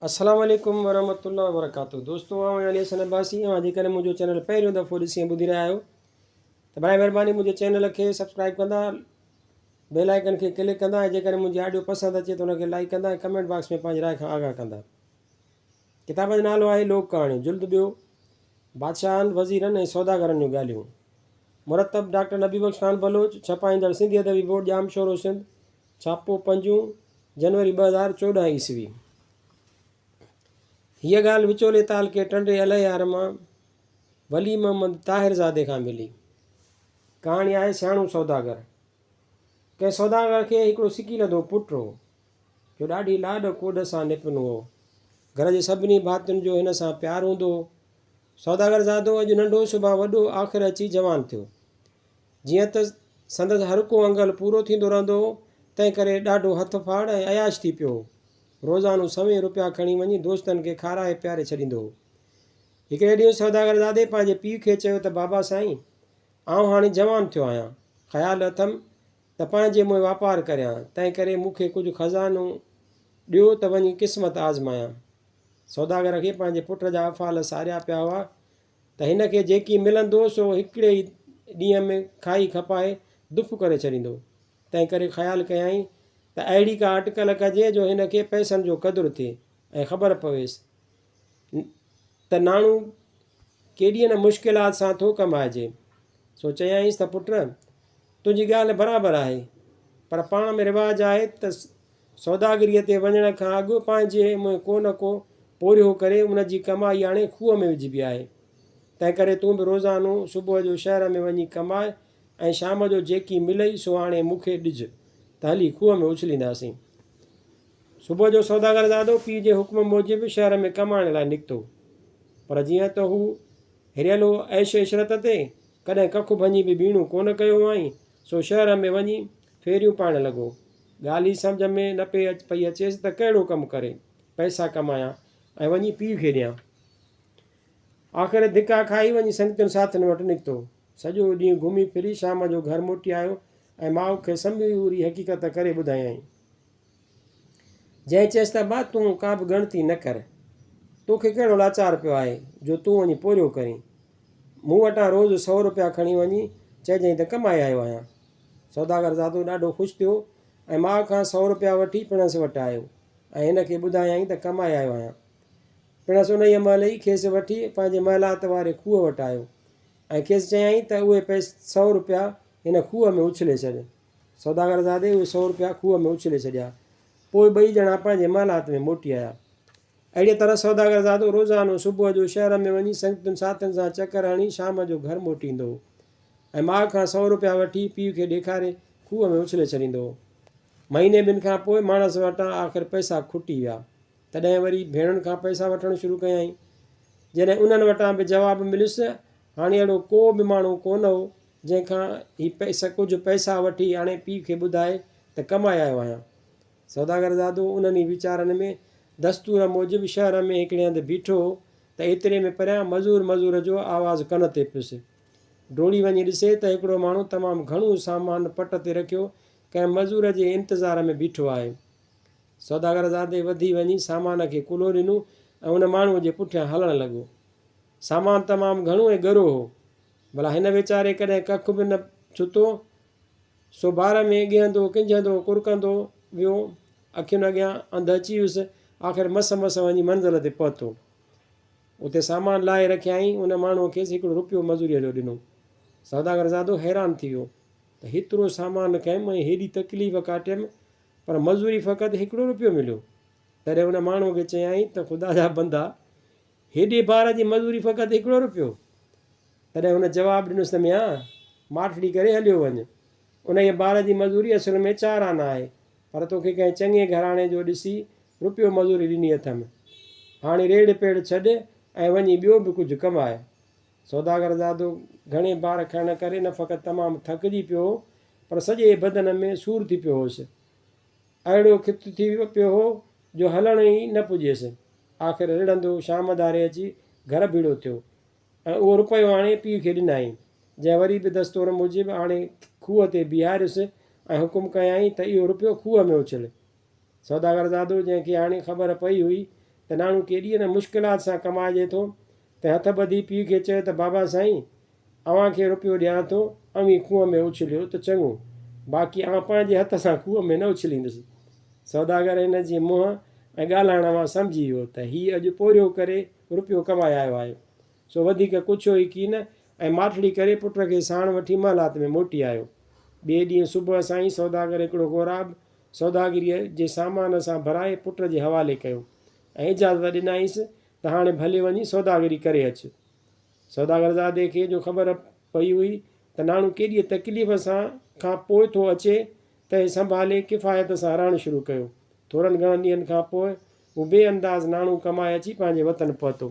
السلام عليڪم ورحمة الله وبرڪاته دوستو آئون آهيان علي حسن عباسي اوهان جيڪڏهن منهنجو چينل پهريون دفعو ڏسي ۽ ٻڌي رهيا آهيو ته برائي مهرباني منهنجي چينل کي سبسڪرائب ڪندا بيل آئيڪن کي ڪلڪ ڪندا ۽ جيڪڏهن منهنجي آڊيو پسند اچي ته ان کي لائيڪ ڪندا ۽ ڪمينٽ باڪس ۾ پنهنجي راء کان آگاهه ڪندا ڪتاب جو نالو آهي لوڪ ڪهاڻيون جلد ٻيو بادشاهن وزيرن ۽ سوداگرن جون ڳالهيون مرتب ڊاڪٽر نبي بخش خان بلوچ ڇپائيندڙ سنڌي ادبي بورڊ ڄامشورو سنڌ ڇاپو پنجون جنوري 2014 عيسوي. هيء ڳالهه وچولي تعلقي ٽنڊي الهيار مان ولي محمد طاهر زادي کان ملي. ڪهاڻي آهي سياڻو سوداگر. ڪنهن سوداگر کي هڪڙو سڪيلڌو پٽ هو، جو ڏاڍي لاڏ ڪوڏ سان نپنو هو. گهر جي سڀني ڀاتين جو هن سان پيار هوندو هو. سوداگر زادو اڄ ننڍو سڀان وڏو آخر اچي جوان ٿيو. جيئن ته سندس هر ڪو انگل پورو ٿيندو رهندو هو، تنهن ڪري ڏاڍو هٿ ڦاڙ ۽ عياش ٿي پيو هو. روزانو سوين روپيا کڻي وڃي دوستن کي کارائي پياري ڇڏيندو هو. هڪڙي ڏينهن سوداگر زادي پنهنجي پيء کي چيو ته بابا سائين! آئون هاڻي جوان ٿيو آهيان. خيال اٿم ته پنهنجي منهن واپار ڪريان، تنهن ڪري مون کي ڪجهه خزانو ڏيو ته وڃي قسمت آزمايان. سوداگر کي پنهنجي پٽ جا افعال ساريا پيا هئا ته هن کي جيڪي ملندو سو هڪڙي ئي ڏينهن ۾ کائي کپائي دڦ ڪري ڇڏيندو. تنهنڪري خيال ڪيائين ته اهڙي ڪا اٽڪل ڪجي جو هن کي پئسن جو قدر ٿئي ۽ خبر پويس ته ناڻو ڪيڏيء نه مشڪلات سان ٿو ڪمائجي. سو چيائينس ته پٽ! تنهنجي ڳالهه برابر آهي، پر پاڻ ۾ رواج آهي ته سوداگريء تي وڃڻ کان اڳ پنهنجي منهن ڪو نه ڪو پورهيو ڪري ان جي ڪمائي آڻي کوهه ۾ وجهبي آهي. تنهنڪري تون به روزانو صبح جو شهر ۾ وڃي ڪماء ۽ شام جو جيڪي ملئي سو آڻي مون کي ڏج ته هلي کوهه ۾ اڇلينداسين. صبح جو سوداگر زادو پيء جي حڪم موجب شهر ۾ ڪمائڻ لاء نڪتو. پر جيئن ته هو هريل هو عيش عشرت تي، ڪڏهن ڪک ڀڃي به ٻيڻو ڪونه ڪيو هئائين، سو شهر ۾ وڃي ڦيريون پائڻ لڳو. ڳالهه ئي سمجهه ۾ نه پئي اچيس ته ڪهڙو ڪم ڪري پئسا ڪمايان ۽ وڃي پيء کي ڏيان. آخر ڌڪا کائي وڃي سنگتين ساٿين وٽ نڪتو. سڄو ڏينهن گهمي ڦري شام جو گهر موٽي آيو ۽ ماء کي سموري حقيقت ڪري ٻڌايائين. جنهن چيس ته ابا تون ڪا به ڳڻتي نه ڪر. توکي ڪهڙو لاچار پيو آهي جو تون وڃي پورهيو ڪرين. مون وٽان روز سئو روپيا کڻي وڃي چئجئين ته ڪمائي آيو آهيان. سوداگر زادو ڏاڍو خوش ٿيو ۽ ماء کان سئو روپيا وٺي پڻهس وٽ آيو ۽ هن کي ٻڌايائين ته ڪمائي آيو آهيان. پڻهس انهيء مهل ئي کيس وٺي پنهنجي محلات واري کوهه وٽ آيو ۽ کيس چيائين ته اهي سئو روپيا هن کوهه ۾ اڇلي ڇڏ. سوداگر زادي اهي سئو روپيا کوهه ۾ اڇلي ڇڏيا. پوء ٻئي ڄڻا پنهنجي محلات ۾ موٽي آيا. اهڙيء طرح سوداگر زادو روزانو صبح جو شهر ۾ وڃي سنگتين ساٿين سان چڪر هڻي شام جو گهر موٽي ايندو هو ۽ ماء کان سئو روپيا وٺي پيء کي ڏيکاري کوهه ۾ اڇلي ڇڏيندو هو. مهيني ٻن کان پوء ماڻس وٽان آخر پئسا کٽي ويا. تڏهن وري ڀيڻن کان پئسا وٺڻ شروع ڪيائين. جڏهن انهن وٽان به جواب مليس، هاڻي اهڙو ڪو به ماڻهو ڪونه هو، جنهن کان هي ڪجهه پئسا وٺي آڻي پيء کي ٻڌائي ته ڪمائي آيو آهيان. سوداگر زادو انهن ئي ويچارن ۾ دستور موجب شهر ۾ هڪڙي هنڌ بيٺو هو ته ايتري ۾ پريان مزور مزور جو آواز ڪن تي پيس. ڊوڙي وڃي ڏسي ته هڪڙو ماڻهو تمام گهڻو سامان پٽ تي رکيو ڪنهن مزور جي انتظار ۾ بيٺو آهي. سوداگر زادي وڌي وڃي سامان کي ڪلهو ڏنو ۽ ان ماڻهوء جي پٺيان هلڻ لڳو. سامان تمام گهڻو ۽ ڳرو هو. ڀلا هن ويچاري ڪڏهن ڪک به نه ڇتو، سو بار ۾ ڳهندو، ڪنجهندو، ڪرڪندو ويو. اکين اڳيان انڌ اچي ويس. آخر مس مس وڃي منزل تي پهتو. اتي سامان لاهي رکيائين. ان ماڻهوء کيس هڪڙو روپيو مزوريء جو ڏنو. سوداگر زادو حيران ٿي ويو ته هيترو سامان کنيم ۽ هيڏي تڪليف ڪاٽيم، پر مزوري فقط هڪڙو روپيو مليو. تڏهن ان ماڻهوء کي چيائين ته خدا جا بندا! هيڏي بار جي مزوري فقط هڪڙو روپيو؟ تڏهن هن جواب ڏنس ته ميان! ماٺڙي ڪري هليو وڃ. انهيء بار جي مزوري اصل ۾ چار آنا آهي، پر توکي ڪنهن چڱي گهراڻي جو ڏسي روپيو مزوري ڏني اٿم. هاڻي ريڙهه پيڙهه ڇڏ ۽ وڃي ٻيو به ڪجهه ڪماء. سوداگر زادو گهڻي بار کڻڻ ڪري نه فقط تمام ٿڪجي پيو هو، پر سڄي بدن ۾ سور ٿي پيو هوس. اهڙو کت ٿي پيو هو جو هلڻ ئي نه پڄيس. آخر رڙهندو شام ڌاري اچي گهر ڀيڙو ٿيو ۽ اهو رپيو آڻي پيء کي ڏنائين، جنهن وري به دستور موجب آڻي کوهه تي بيهاريس ۽ حڪم ڪيائين ته اهو رپيو کوهه ۾ اڇل. سوداگر زادو جنهن کي هاڻي خبر پئي هئي ته ناڻو ڪيڏيء نه مشڪلات سان ڪمائجي ٿو، تنهن هٿ ٻڌي پيء کي چيو ته بابا سائين! اوهان کي رپيو ڏيان ٿو، اوهين کوهه ۾ اڇليو ته چڱو، باقي آئون پنهنجي هٿ سان کوهه ۾ نه اڇليندس. سوداگر هن جي منهن ۽ ڳالهائڻ مان سمجهي ويو ته هي اڄ پورهيو ڪري رپيو ڪمائي آيو آهي. سو وڌيڪ ڪڇيو ئي ڪين ۽ ماٺڙي ڪري پٽ کي ساڻ وٺي محلات ۾ موٽي آيو. ٻئي ڏينهن صبح سان ئي سوداگر هڪڙو غوراب سوداگريء جي سامان سان ڀرائي پٽ جي حوالي ڪيو ۽ اجازت ڏنائينس ته هاڻي ڀلي وڃي سوداگري ڪري اچ. سوداگرزادي کي جو خبر پئي هئي ته ناڻو ڪيڏيء تڪليف سان کان پوء ٿو اچي، تنهن سنڀالي ڪفايت سان رهڻ شروع ڪيو. ٿورن گهڻن ڏينهن کان پوء هو بي انداز ناڻو ڪمائي اچي پنهنجي وطن پهتو.